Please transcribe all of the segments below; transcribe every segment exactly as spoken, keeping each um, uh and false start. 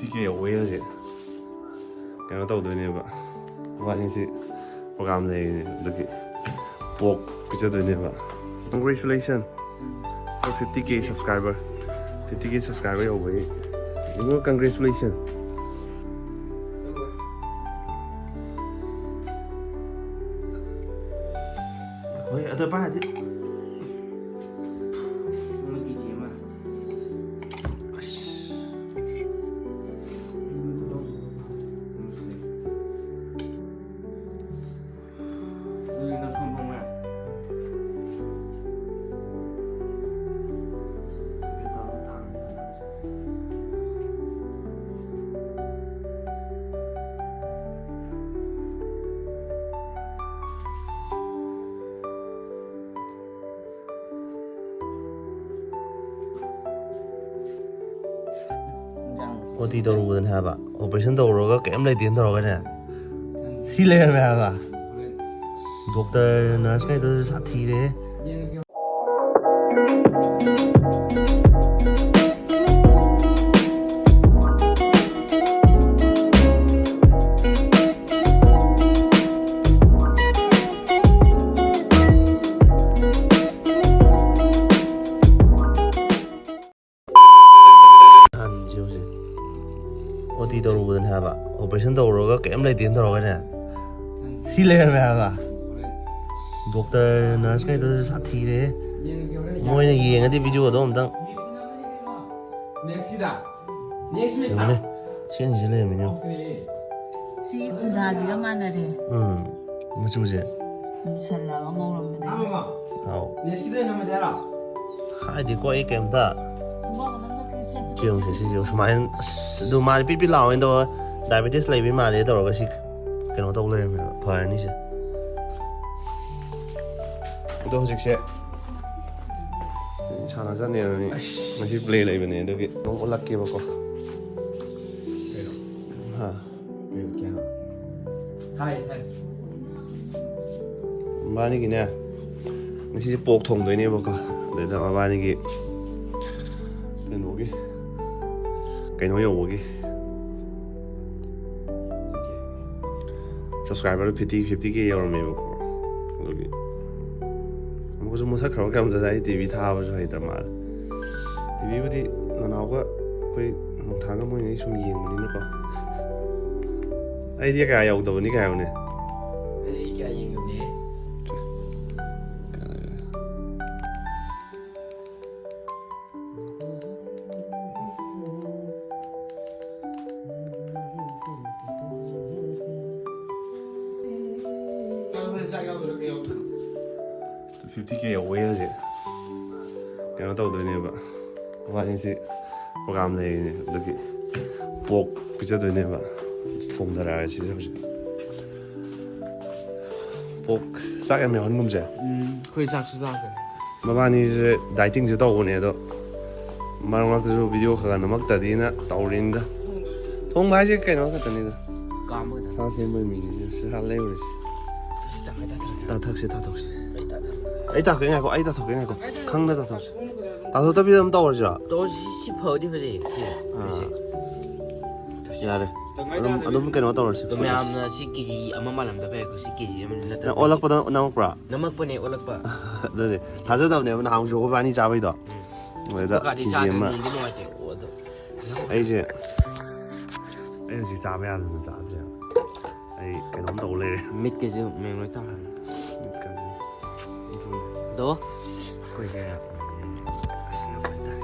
ꯁꯤ ꯀꯦ ꯌꯧꯕꯩ ꯍꯧꯖꯤꯛ ꯀꯩꯅꯣ ꯇꯧꯗꯣꯏꯅꯦꯕ, ꯋꯥꯅꯤꯁꯤ ꯄ꯭ꯔꯣꯒꯥꯝ ꯂꯩꯔꯤꯅꯦ, ꯑꯗꯨꯒꯤ ꯄꯣꯛ ꯄꯤꯖꯗꯣꯏꯅꯦꯕ꯫ Congratulations for fifty K subscriber. Fifty K subscriber ꯌꯧꯕꯒꯤ Ibungo, congratulations. ꯍꯣꯏ, ꯑꯗꯣ ꯄꯥꯏꯔꯗꯤ꯫ ꯑꯣ ꯇꯤ ꯇꯧꯔꯨꯕꯗꯅꯦ ꯍꯥꯏꯕ, ꯑꯣꯄꯔꯦꯁꯟ ꯇꯧꯔꯨꯔꯒ ꯀꯩꯝ ꯂꯩꯇꯦꯅ ꯇꯧꯔꯒꯅꯦ, ꯁꯤ ꯂꯩꯔꯝꯃꯦ ꯍꯥꯏꯕ꯫ ꯗꯣꯛꯇꯔ ꯅꯔꯁ ꯀꯩꯗꯣ ꯁꯥꯊꯤꯔꯦ꯫ ꯑꯍꯟꯁꯤ ꯍꯧꯖꯤꯛ ꯑꯣ ꯇꯤ ꯇꯧꯔꯨꯕꯗꯅꯦ ꯍꯥꯏꯕ, ꯑꯣꯄꯔꯦꯁꯟ ꯇꯧꯔꯨꯔꯒ ꯀꯩꯝ ꯂꯩꯇꯦꯅ ꯇꯧꯔꯒꯅꯦ, ꯁꯤ ꯂꯩꯔꯝꯃꯦ ꯍꯥꯏꯕ꯫ ꯗꯣꯛꯇꯔ ꯅꯔꯁ ꯀꯩꯗꯣ ꯁꯥꯊꯤꯔꯦ꯫ ꯃꯣꯏꯅ ꯌꯦꯡꯉꯗꯤ ꯚꯤꯗꯤꯑꯣꯗꯣ ꯑꯝꯇꯪ ꯌꯦꯡꯉꯨꯅꯦ꯫ ꯁꯤ ꯑꯅꯤꯁꯤ ꯂꯩꯔꯝꯃꯤꯅꯦ꯫ ꯁꯤ ꯎꯟꯖꯥꯁꯤꯒ ꯃꯥꯟꯅꯔꯦ꯫ ꯎꯝ, ꯃꯆꯨꯁꯦ꯫ ꯃꯨꯁꯜꯂꯕ ꯉꯧꯔꯝꯕꯗꯒꯤ꯫ ꯍꯥꯎ꯫ ꯍꯥꯏꯗꯤꯀꯣ ꯑꯩ ꯀꯩꯝꯇ꯫ ꯈꯣꯡꯒ꯭ꯔꯥꯎ ꯃꯅꯨꯡꯗ ꯀꯔꯤ ꯁꯦꯠꯇꯣꯏꯅꯣ? ꯀꯩꯅꯣꯁꯦ ꯁꯤꯁꯦ ꯁꯨꯃꯥꯏꯅ, ꯑꯁ, ꯑꯗꯨ ꯃꯥꯗꯤ ꯄꯤꯠ ꯄꯤꯠ ꯂꯥꯎꯋꯦ, ꯑꯗꯣ ꯗꯥꯏꯕꯦꯇꯤꯁ ꯂꯩꯕꯩ ꯃꯥꯜꯂꯦ ꯇꯧꯔꯒ ꯁꯤ ꯀꯩꯅꯣ ꯇꯧ ꯂꯩꯔꯝꯃꯦꯕ, ꯐꯔꯅꯤꯁꯦ꯫ ꯑꯗꯣ ꯍꯧꯖꯤꯛꯁꯦ ꯁꯥꯟꯅ ꯆꯠꯅꯦꯅꯅꯤ꯫ ꯉꯁꯤ ꯄ꯭ꯂꯦ ꯂꯩꯕꯅꯦ, ꯑꯗꯨꯒꯤ ꯑꯗꯨꯝ ꯎꯠꯂꯛꯀꯦꯕꯀꯣ꯫ ꯍꯥ꯫ ꯍꯥꯏ, ꯍꯥꯏ꯫ ꯃꯕꯥꯅꯤꯒꯤꯅꯦ, ꯉꯁꯤꯁꯦ ꯄꯣꯛ ꯊꯣꯡꯗꯣꯏꯅꯦꯕꯀꯣ꯫ ꯑꯗꯨꯗ ꯃꯕꯥꯅꯤꯒꯤ ꯀꯩꯅꯣꯒꯤ, ꯀꯩꯅꯣ ꯌꯧꯕꯒꯤ, Subscriber fifty, fifty K ꯌꯧꯔꯝꯃꯦꯕꯀꯣ꯫ ꯑꯗꯨꯒꯤ ꯑꯃꯨꯛꯀꯁꯨ ꯃꯨꯊꯠꯈ꯭ꯔꯕ ꯀꯩꯅꯣꯝ ꯇꯧꯗ, ꯑꯩ ꯇꯤ ꯚꯤ ꯊꯥꯕꯁꯨ ꯍꯩꯇ꯭ꯔ ꯃꯥꯜꯂꯦ꯫ ꯇꯤ ꯚꯤꯕꯨꯗꯤ ꯅꯅꯥꯎꯒ ꯑꯩꯈꯣꯏ ꯅꯣꯡꯊꯥꯡꯒ ꯃꯣꯏꯉꯩ ꯁꯨꯝ ꯌꯦꯡꯕꯅꯤꯅꯀꯣ꯫ ꯑꯩꯗꯤ ꯀꯌꯥ ꯌꯧꯗꯕꯅꯤ ꯀꯩ ꯍꯥꯏꯕꯅꯦ꯫ ꯑꯩ ꯀꯌꯥ ꯌꯦꯡꯗꯕꯅꯦ꯫ Fifty K ꯌꯧꯕꯩ ꯍꯧꯖꯤꯛ ꯀꯩꯅꯣ ꯇꯧꯗꯣꯏꯅꯦꯕ꯫ ꯋꯥꯔꯤꯁꯤ program ꯂꯩꯔꯤꯅꯦ, ꯑꯗꯨꯒꯤ pork ꯄꯤꯖꯗꯣꯏꯅꯦꯕ꯫ ꯊꯣꯡꯊꯔꯛꯑꯒ ꯁꯤꯗ ꯍꯧꯖꯤꯛ pork ꯆꯥꯛ ꯌꯥꯝ ꯌꯥꯎꯍꯟꯒꯨꯝꯁꯦ꯫ ꯎꯝ, ꯑꯩꯈꯣꯏ ꯆꯥꯛꯁꯨ ꯆꯥꯈ꯭ꯔꯦ꯫ ꯃꯕꯥꯅꯤꯁꯦ dietingꯁꯨ ꯇꯧꯕꯅꯦ, ꯑꯗꯣ ꯃꯔꯛ ꯃꯔꯛꯇꯁꯨ video ꯈꯔ ꯈꯔ ꯅꯝꯃꯛꯇꯗꯤꯅ ꯇꯧꯔꯤꯅꯤꯗ꯫ ꯊꯣꯡꯕ ꯍꯥꯏꯁꯦ ꯀꯩꯅꯣ ꯈꯛꯇꯅꯤꯗ, ꯁꯥ ꯁꯦꯝꯕ ꯃꯤꯅꯤꯁꯦ ꯁꯥ ꯂꯩꯔꯨꯔꯤꯁꯦ꯫ ꯇꯥꯊꯛꯁꯦ, ꯇꯥꯊꯛꯁꯦ꯫ ꯑꯩ ꯇꯥꯊꯛꯀꯦ, ꯉꯥꯏꯈꯣ, ꯑꯩ ꯇꯥꯊꯛꯀꯦ, ꯉꯥꯏꯈꯣ꯫ ꯈꯪꯅ ꯇꯥꯊꯛꯁꯦ꯫ ꯇꯥꯊꯣꯛꯇꯕꯤꯗ ꯑꯗꯨꯝ ꯇꯧꯔꯁꯤꯔꯣ? ꯇꯧꯔꯁꯤ꯫ ꯁꯤ ꯐꯕꯗꯤ ꯐꯖꯩ꯫ ꯁꯤ ꯑꯥ꯫ ꯁꯤ꯫ ꯌꯥꯔꯦ꯫ ꯑꯗꯨꯝ ꯑꯗꯨꯝ ꯀꯩꯅꯣ ꯇꯧꯔꯁꯤ꯫ ꯑꯗꯣ ꯃꯌꯥꯝꯅ ꯁꯤ ꯀꯦ ꯖꯤ ꯑꯃ ꯃꯥꯜꯂꯝꯗꯕ ꯌꯥꯏꯀꯣ꯫ ꯁꯤ ꯀꯦ ꯖꯤ ꯑꯃ ꯅꯠꯇ꯭ꯔ ꯅꯪ ꯑꯣꯜꯂꯛꯄꯗ ꯅꯝꯃꯛꯄ꯭ꯔꯥ? ꯅꯝꯃꯛꯄꯅꯦ ꯑꯣꯜꯂꯛꯄ꯫ ꯑꯗꯨꯅꯦ, ꯊꯥꯖꯗꯕꯅꯦꯕ ꯅꯍꯥꯟꯁꯨ ꯑꯩꯈꯣꯏ ꯕꯥꯅꯤ ꯆꯥꯕꯩꯗꯣ꯫ ꯑꯗꯨꯗ ꯀꯥꯗꯤ ꯀꯦ ꯖꯤ ꯆꯥꯗ꯭ꯔꯦ, ꯑꯃ꯫ ꯅꯨꯡꯗꯤ ꯅꯨꯡꯉꯥꯏꯇꯦ꯫ ꯑꯣ, ꯑꯗꯣ ꯑꯩꯁꯦ ꯑꯩ ꯍꯧꯖꯤꯛ ꯆꯥꯕ ꯌꯥꯗꯅ ꯆꯥꯗ꯭ꯔꯦꯕ꯫ ꯑꯩ ꯀꯩꯅꯣꯝ ꯇꯧ ꯂꯩꯔꯦ꯫ ꯃꯤꯠꯀꯁꯦ ꯃꯦꯡꯂꯣꯏ ꯇꯥꯈ꯭ꯔꯅꯤ꯫ ꯃꯤꯠꯀꯁꯦ꯫ ꯑꯗꯣ ꯑꯩꯈꯣꯏꯁꯦ, ꯎꯝ, ꯑꯁ, ꯅꯪ ꯐꯖ ꯇꯥꯔꯦ꯫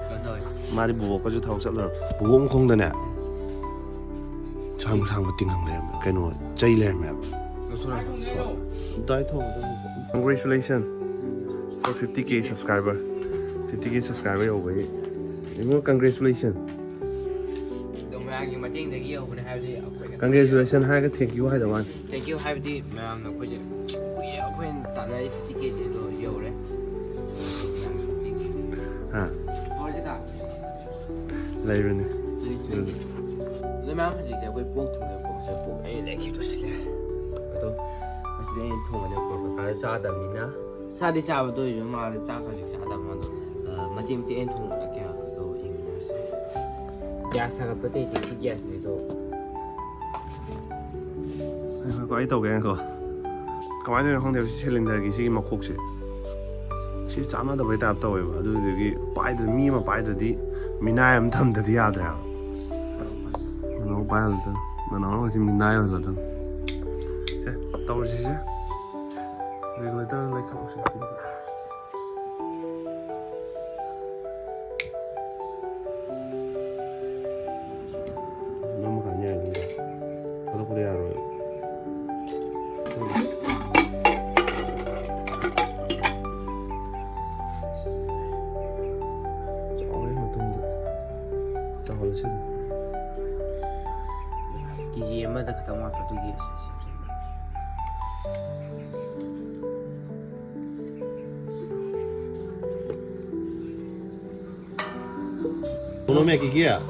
ꯀꯩꯅꯣ ꯇꯧꯋꯦ꯫ ꯃꯥꯗꯤ ꯕꯨꯕꯣꯛꯀꯁꯨ ꯊꯕꯛ ꯆꯠꯂꯨꯔ ꯕꯨꯕꯣꯛ ꯃꯈꯣꯡꯗꯅꯦ ꯁꯥꯡ ꯁꯥꯡꯕ ꯇꯤꯡꯍꯪ ꯂꯩꯔꯝꯃꯦ, ꯀꯩꯅꯣ, ꯆꯩ ꯂꯩꯔꯝꯃꯦꯕ꯫ ꯂꯧꯊꯣꯔꯛꯑꯣ꯫ ꯗꯥꯏ ꯊꯣꯡꯕꯗ꯫ Congratulations for fifty K subscriber. Fifty K subscriber ꯌꯧꯕꯒꯤ꯫ Ibungo, congratulations꯫ ꯑꯗꯣ ꯃꯌꯥꯝꯒꯤ ꯃꯇꯦꯡꯗꯒꯤ ꯌꯧꯕꯅꯦ ꯍꯥꯏꯕꯗꯤ ꯑꯩꯈꯣꯏꯅ Congratulations ꯍꯥꯏꯔꯒ thank you ꯍꯥꯏꯗꯧ ꯃꯥꯅꯤ꯫ Thank you ꯍꯥꯏꯕꯗꯤ ꯃꯌꯥꯝꯅ ꯑꯩꯈꯣꯏꯁꯦ ꯀꯨꯏꯔꯦ ꯑꯩꯈꯣꯏꯅ ꯇꯥꯟꯅꯔꯤ fifty K ꯁꯦ ꯑꯗꯣ ꯌꯧꯔꯦ꯫ ꯍꯥ? ꯍꯧꯖꯤꯛꯀ ꯂꯩꯕꯅꯤ꯫ Punishment ꯀꯤ꯫ ꯑꯗꯣ ꯃꯌꯥꯝ ꯍꯧꯖꯤꯛꯁꯦ ꯑꯩꯈꯣꯏ pork ꯊꯣꯡꯗꯣꯏ pork ꯁꯦ pork ꯑꯩꯅ ꯂꯩꯈꯤꯕꯗꯣ ꯁꯤꯗ꯫ ꯑꯗꯣ ꯑꯁꯤꯗ ꯑꯩꯅ ꯊꯣꯡꯕꯅꯦ pork ꯀꯀꯥꯁꯨ ꯆꯥꯗꯕꯅꯤꯅ꯫ ꯆꯥꯗꯤ ꯆꯥꯕꯗꯣ ꯑꯣꯏꯔꯁꯨ ꯃꯥꯗꯤ ꯆꯥꯛ ꯍꯧꯖꯤꯛ ꯆꯥꯗꯕ ꯃꯥꯗꯣ꯫ ꯑ, ꯃꯇꯦꯛ ꯃꯇꯦꯛ ꯑꯩꯅ ꯊꯣꯡꯕꯗ ꯀꯌꯥ ꯑꯗꯣ ꯌꯦꯡꯃꯤꯟꯅꯔꯁꯦ꯫ Gas ꯊꯥꯒꯠꯄ ꯑꯇꯩꯗꯤ ꯁꯤ gas ꯅꯤ ꯑꯗꯣ꯫ ꯉꯥꯏꯈꯣ, ꯑꯩ ꯇꯧꯒꯦ, ꯉꯥꯏꯈꯣ꯫ ꯀꯃꯥꯏꯅ ꯇꯧꯔꯤꯅꯣ ꯈꯪꯗꯦꯕ, ꯁꯤ cylinderꯒꯤ ꯁꯤꯒꯤ ꯃꯈꯣꯛꯁꯦ, ꯁꯤ ꯆꯥꯟꯅꯗꯕꯩ type ꯇꯧꯋꯦꯕ꯫ ꯑꯗꯨꯗꯨꯒꯤ ꯄꯥꯏꯗ꯭ꯔ-, ꯃꯤ ꯑꯃ ꯄꯥꯏꯗ꯭ꯔꯗꯤ ꯃꯤꯅꯥꯏ ꯑꯃ ꯊꯝꯗ꯭ꯔꯗꯤ ꯌꯥꯗ꯭ꯔꯦ ꯍꯥꯏꯕ꯫ ꯅꯅꯥꯎ ꯄꯥꯏꯍꯜꯂꯗꯝ꯫ ꯅꯅꯥꯎ ꯍꯧꯖꯤꯛ ꯃꯤꯅꯥꯏ ꯑꯣꯏꯍꯜꯂꯗꯝ꯫ ꯁꯦ, ꯇꯧꯔꯁꯤ ꯁꯦ꯫ Regulator ꯂꯩꯈꯠꯂꯣ ꯁꯦ꯫ ꯅꯝꯃꯀꯥꯟꯗ ꯌꯥꯏꯗꯅ꯫ ꯊꯥꯗꯣꯛꯄꯗ ꯌꯥꯔꯣꯏ꯫ ꯆꯥꯎꯔꯦ ꯃꯇꯨꯝꯗꯤ꯫ ꯆꯥꯎꯍꯜꯂꯁꯤ ꯑꯗꯨꯝ꯫ ꯀꯦ ꯖꯤ ꯑꯃꯗ ꯈꯛꯇꯪ ꯋꯥꯠꯄ ꯑꯗꯨꯒꯤ꯫ दोनों में एक ही किया?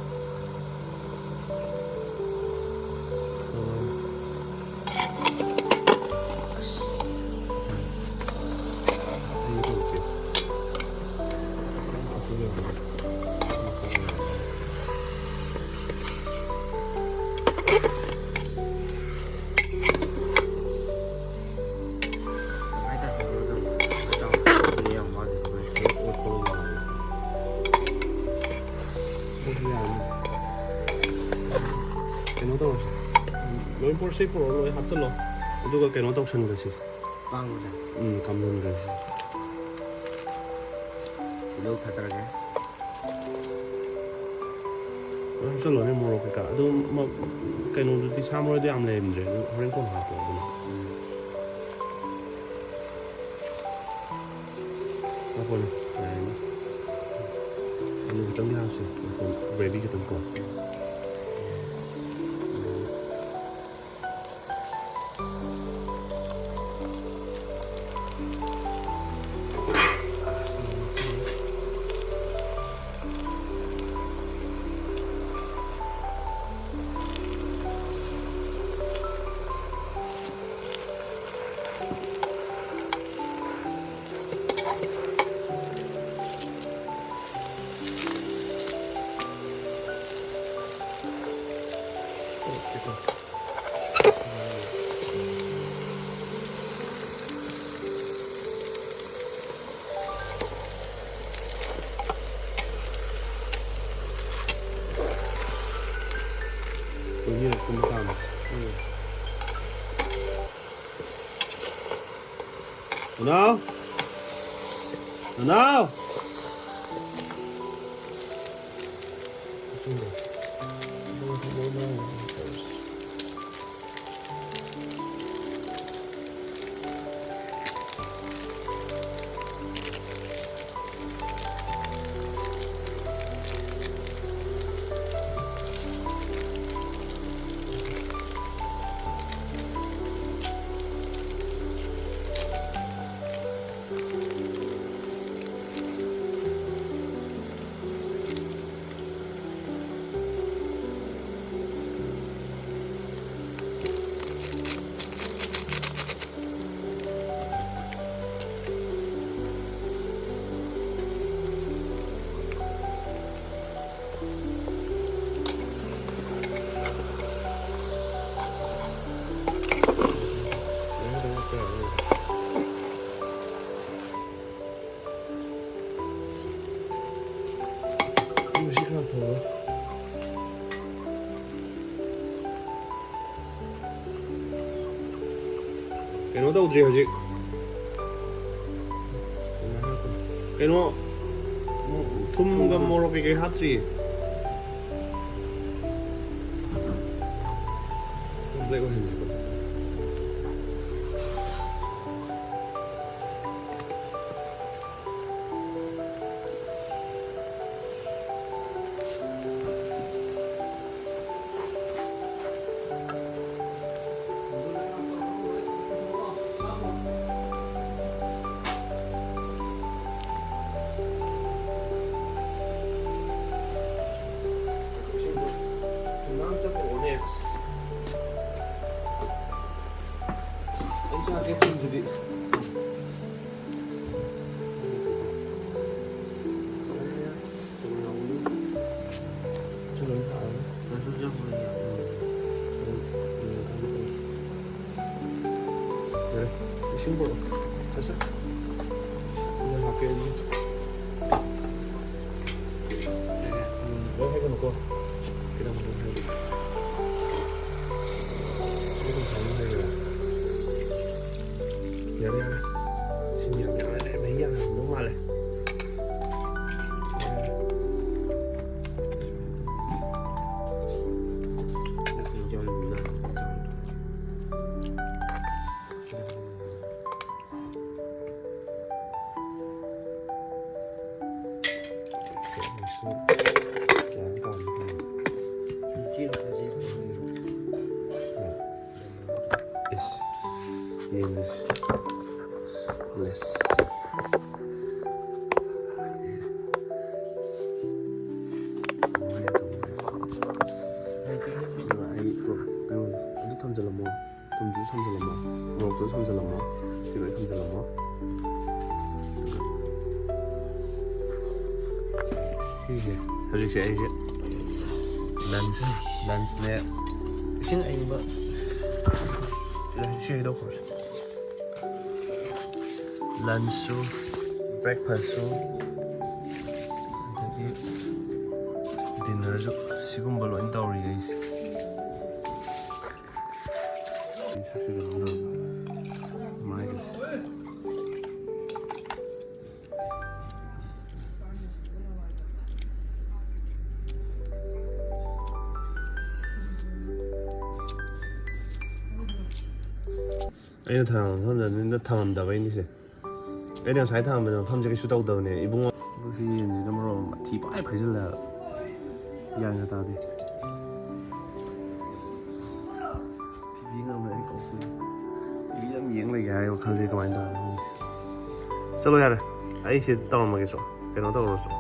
ꯀꯩꯅꯣ ꯇꯧꯔꯁꯤ꯫ ꯂꯣꯏ ꯄꯣꯠꯁꯤ ꯄꯨꯔꯛꯑꯣ, ꯂꯣꯏ ꯍꯥꯞꯆꯤꯜꯂꯣ꯫ ꯑꯗꯨꯒ ꯀꯩꯅꯣ ꯇꯧꯁꯟꯈ꯭ꯔꯁꯤ꯫ ꯄꯥꯡꯕꯗ꯫ ꯎꯝ, ꯀꯥꯝꯖꯟꯈ꯭ꯔꯁꯤ꯫ ꯇꯤꯜꯍꯧ ꯊꯥꯗꯔꯒꯦ꯫ ꯂꯣꯏ ꯍꯥꯞꯆꯜꯂꯣꯅꯦ, ꯃꯣꯔꯣꯛ ꯀꯩꯀꯥ꯫ ꯑꯗꯨ ꯃ-, ꯀꯩꯅꯣꯗꯨꯗꯤ, ꯁꯥ ꯃꯔꯣꯏꯗꯤ ꯌꯥꯝ ꯂꯩꯔꯝꯗ꯭ꯔꯦ꯫ ꯑꯗꯨ ꯍꯣꯔꯦꯟ ꯀꯣꯟꯅ ꯍꯥꯞꯄꯣ ꯑꯗꯨꯅ꯫ ꯎꯝ꯫ ꯍꯥꯞꯄꯣꯅꯦ, ꯌꯥꯔꯦꯅꯦ꯫ ꯑꯂꯨ ꯈꯤꯇꯪꯗꯤ ꯍꯥꯞꯁꯤ, ꯒ꯭ꯔꯦꯚꯤ ꯈꯤꯇꯪ ꯀꯣ꯫ ꯅꯅꯥꯎ! ꯅꯅꯥꯎ! ꯁꯤ ꯈꯔ ꯐꯕ꯫ ꯀꯩꯅꯣ ꯇꯧꯗ꯭ꯔꯤ ꯍꯧꯖꯤꯛ꯫ ꯀꯩꯅꯣ, ꯊꯨꯝꯒ ꯃꯣꯔꯣꯛ ꯀꯩꯀꯩ ꯍꯥꯞꯇ꯭ꯔꯤꯌꯦ꯫ Black ꯑꯣꯏꯍꯟꯁꯤꯀꯣ꯫ ꯑꯩ ꯆꯥꯒꯦ ꯊꯨꯝꯁꯤꯗꯤ꯫ ꯌꯥꯔꯦ, ꯏꯁꯤꯡ ꯄꯨꯔꯛꯑꯣ꯫ ꯁꯠ ꯁꯠ꯫ ꯏꯁꯤꯡ ꯍꯥꯞꯀꯦ ꯑꯩꯁꯨ꯫ ꯎꯝ, ꯂꯣꯏ ꯍꯩꯒꯅꯨꯀꯣ꯫ ꯈꯤꯇꯪ ꯈꯤꯇꯪ ꯍꯩꯒꯅꯨ꯫ ꯑꯩ ꯑꯗꯨꯝ ꯁꯥꯏꯅ ꯍꯩꯒꯅꯤ꯫ ꯌꯥꯔꯦ, ꯌꯥꯔꯦ꯫ ꯌꯦꯡꯉꯁꯤ꯫ Let's see꯫ ꯑꯗꯨꯒ ꯑꯩ ꯀꯩꯅꯣ, ꯑꯗꯨ ꯊꯝꯖꯤꯜꯂꯝꯃꯣ꯫ ꯊꯨꯝꯗꯨꯁꯨ ꯊꯝꯖꯤꯜꯂꯝꯃꯣ꯫ ꯃꯣꯔꯣꯛꯇꯨꯁꯨ ꯊꯝꯖꯤꯜꯂꯝꯃꯣ꯫ ꯁꯤ ꯂꯣꯏ ꯊꯝꯖꯤꯜꯂꯝꯃꯣ꯫ ꯁꯤꯁꯦ ꯍꯧꯖꯤꯛꯁꯦ ꯑꯩꯁꯦ lunch, lunchꯅꯦ꯫ ꯏꯁꯤꯡ ꯑꯏꯪꯕ ꯁꯤ ꯍꯩꯗꯣꯛꯈ꯭ꯔꯁꯦ꯫ Lunchꯁꯨ, breakfastꯁꯨ, ꯑꯗꯒꯤ dinnerꯁꯨ ꯁꯤꯒꯨꯝꯕ ꯂꯣꯏ ꯇꯧꯔꯤ ꯑꯩꯁꯦ꯫ ꯁꯛꯁꯤ ꯀꯩꯅꯣꯝ ꯇꯧꯔꯦ꯫ ꯃꯥꯏꯒꯁꯦ꯫ ꯑꯩꯅ ꯊꯝꯃꯝꯕ ꯃꯐꯝꯗ ꯅꯪꯅ ꯊꯝꯃꯝꯗꯕꯩꯅꯤꯁꯦ꯫ ꯑꯩꯅ ꯉꯁꯥꯏ ꯊꯝꯃꯝꯕꯗ ꯃꯐꯝꯁꯦ ꯀꯩꯁꯨ ꯇꯧꯗꯕꯅꯦ ꯏꯕꯨꯡꯉꯣ꯫ ꯁꯤ ꯌꯦꯟꯁꯤꯅ ꯃꯔꯣꯜ ꯑꯃ ꯃꯊꯤ ꯄꯥꯏ ꯐꯥꯏꯖꯤꯜꯂꯦ ꯍꯥꯏꯕ꯫ ꯒ꯭ꯌꯥꯟꯒ ꯇꯥꯗꯦ꯫ ꯇꯤ ꯚꯤ ꯉꯝꯃꯦ ꯑꯩ ꯀꯧꯊꯣꯛꯏ꯫ ꯇꯤ ꯚꯤ ꯑꯗꯨꯝ ꯌꯦꯡ ꯂꯩꯒꯦ ꯍꯥꯏ ꯋꯥꯈꯜꯁꯦ ꯀꯃꯥꯏꯅ ꯇꯧꯕꯅꯣ ꯈꯪꯗꯦ꯫ ꯆꯠꯂꯣ ꯌꯥꯔꯦ꯫ ꯑꯩ ꯁꯤ ꯇꯧꯔꯝꯃꯒꯦ ꯆꯣ꯫ ꯀꯩꯅꯣ ꯇꯧꯔꯨꯔꯣ ꯆꯣ꯫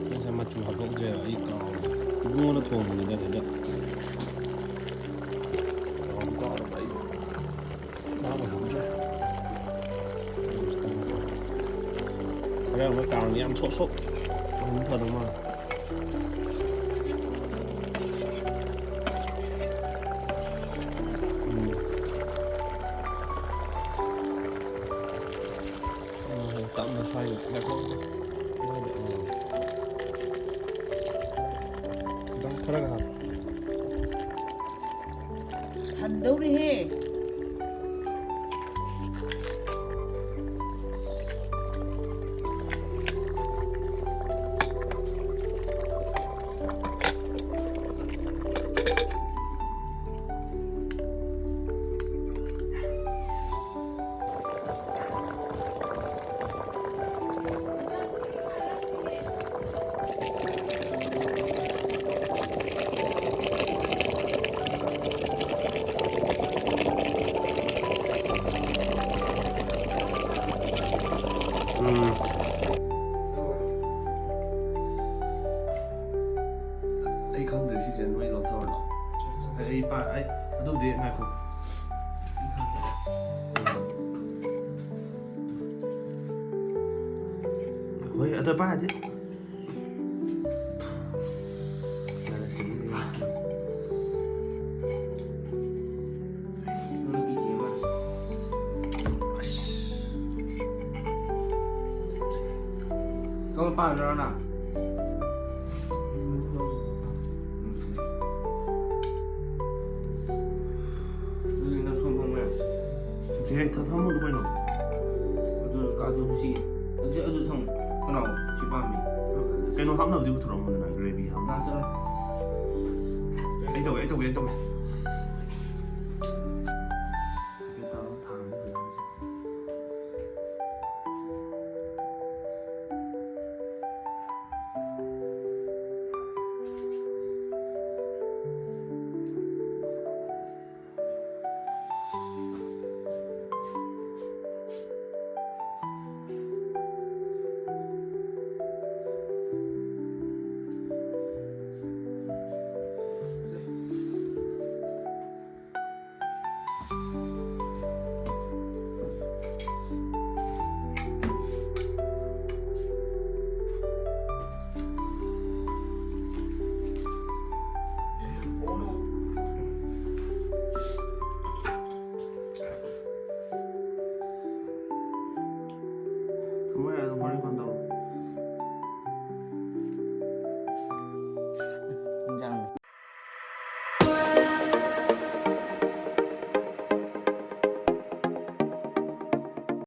ꯉꯁꯥꯏ ꯃꯆꯨ ꯍꯥꯞꯄꯧꯗ꯭ꯔꯦꯕ ꯑꯩ ꯀꯥꯎꯔꯦ꯫ ꯏꯕꯨꯡꯉꯣꯅ ꯊꯣꯡꯕꯅꯤꯗ ꯑꯗꯨꯗ꯫ ꯀꯥꯎꯕꯨ ꯀꯥꯎꯔꯕ ꯑꯩ꯫ ꯚꯥꯞ ꯑꯣꯏꯍꯧꯗ꯭ꯔꯦ꯫ ꯈꯔ ꯑꯃ ꯀꯥꯡ ꯌꯥꯝ ꯁꯣꯞ ꯁꯣꯞ ꯇꯧꯍꯟ ꯐꯗꯧ ꯃꯥꯜꯂꯦ꯫ ꯎꯝ꯫ ꯎꯝ, ꯇꯞꯅ ꯁ꯭ꯋꯥꯏꯗ ꯂꯩꯈꯣ꯫ ꯁ꯭ꯋꯥꯏꯗ, ꯑꯥ꯫ ꯈꯤꯇꯪ ꯈꯔꯒ ꯍꯥꯞꯄꯣ꯫ ꯍꯟꯗꯧꯔꯦꯍꯦ꯫ ꯑꯩ ꯈꯪꯗ꯭ꯔꯦ ꯁꯤꯁꯦ, ꯅꯣꯏ ꯂꯧꯊꯧꯔꯣ꯫ ꯑꯩ ꯄꯥ-, ꯑꯩ ꯑꯗꯨꯕꯨꯗꯤ ꯉꯥꯏꯈꯣ꯫ ꯍꯣꯏ, ꯑꯗꯣ ꯄꯥꯏꯔꯗꯤ꯫ ꯀꯔꯝꯕ ꯄꯥꯝꯃꯤꯅꯣ ꯅꯪ? ꯑꯗꯨꯗꯤ ꯅꯪ ꯁꯣꯝ ꯐꯝꯃꯣ ꯌꯥꯔꯦ꯫ ꯏꯆꯦ, ꯊ-, ꯐꯝꯃꯨꯅꯨ ꯀꯩꯅꯣ꯫ ꯑꯗꯨ, ꯑꯗꯨ ꯁꯤ, ꯑꯗꯨ, ꯑꯗꯨ ꯊꯝꯃꯨ꯫ ꯀꯅꯥ? ꯁꯤ ꯄꯥꯝꯃꯤ꯫ ꯀꯩꯅꯣ ꯍꯥꯞꯅꯕꯗꯤ ꯄꯨꯊꯣꯔꯛꯑꯝꯃꯣꯗꯅ, gravy ꯍꯥꯞꯅꯕ꯫ ꯂꯥꯛꯆꯔꯣ꯫ ꯑꯩ ꯇꯧꯒꯦ, ꯑꯩ ꯇꯧꯒꯦ, ꯑꯩ ꯇꯧꯒꯦ꯫